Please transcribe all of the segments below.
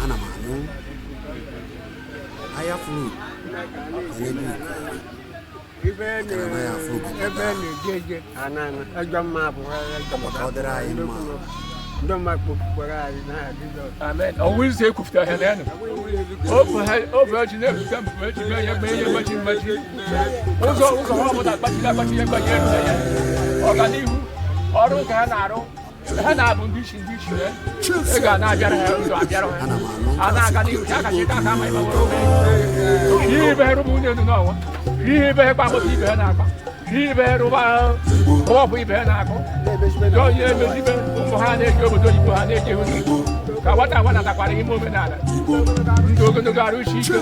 Ana m anụ ahịa furu onye bụ Ibe maka na anaghị afụ obodo ebe na-eje eje ajọ mma bụ ajọ Ọ ka ọ dịrị anyị mma. Ndị mma kpokwara anyị na Jizọs. Amen. Ọwụ izu ekwupụta ha n'enu. Ofe echi na-ebute mpụ echi mee ihe mee ihe mmachi mmachi. Ụzọ ụzọ ha ọbụla agbachiri agbachi ihe mgbachi elu ya. Ọganihu ọrụ nke ha na-arụ ha na-abụ ndị isi ndị isi ya. Ị ga na-abịara ha ụzọ abịara ha. Ana m anụ A na-aga n'ihu ha kacha ịta aka ma ịma were ome. Ihe ibe ha rụba ụlọ elu n'ọnwa. Ihe ibe ha gbapụta ibe ha na-akpa. Ihe ibe ha rụba kọpụ ibe ha na-akụ. Yọ ihe emezibe ụmụ ha na-eji obodo oyibo ha na-eji hụ ka nwata nwa natakwara ime omenala ndị ogologo arụ isi ike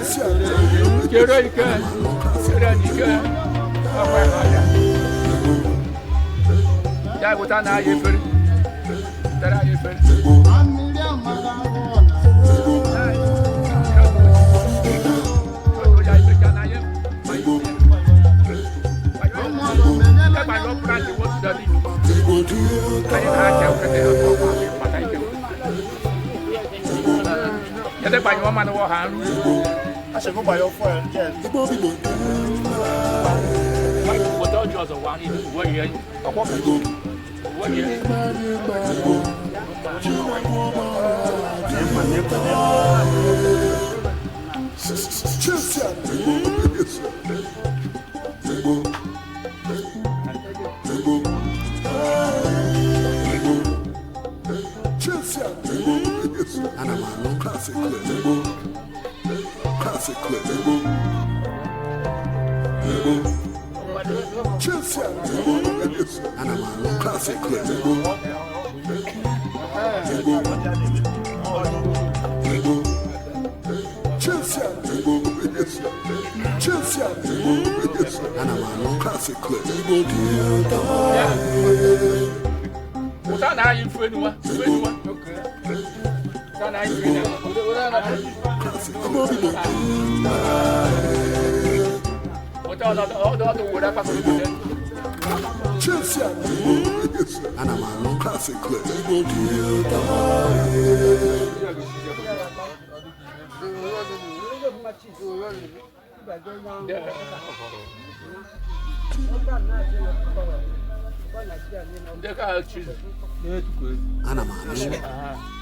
kere ike kere n'ike ọkwa ya ya ya wụta na ahịa efere tere ahịa efere. Yẹ́dẹ́ gbàyàn wọ́n máa ní wọ́n hà ń rú. Wọ́tá ọjọ́ ọ̀zọ̀ wà ní ìwé yẹn. Ìwé yẹn. Ana m anụ Classic clip. Classic clip. Ana m anụ Classic clip. Ana m anụ Classic clip. Wụta na anyị mfe enuwa. Mfe enuwa. Wụta na anyị mfe enuwa. Classic clip. Wụta ọdọ ọdọ ọdọ were akpakọrọ ibute. Ana m anụ Classic clip. Ndị ka chi. Ana m anụ.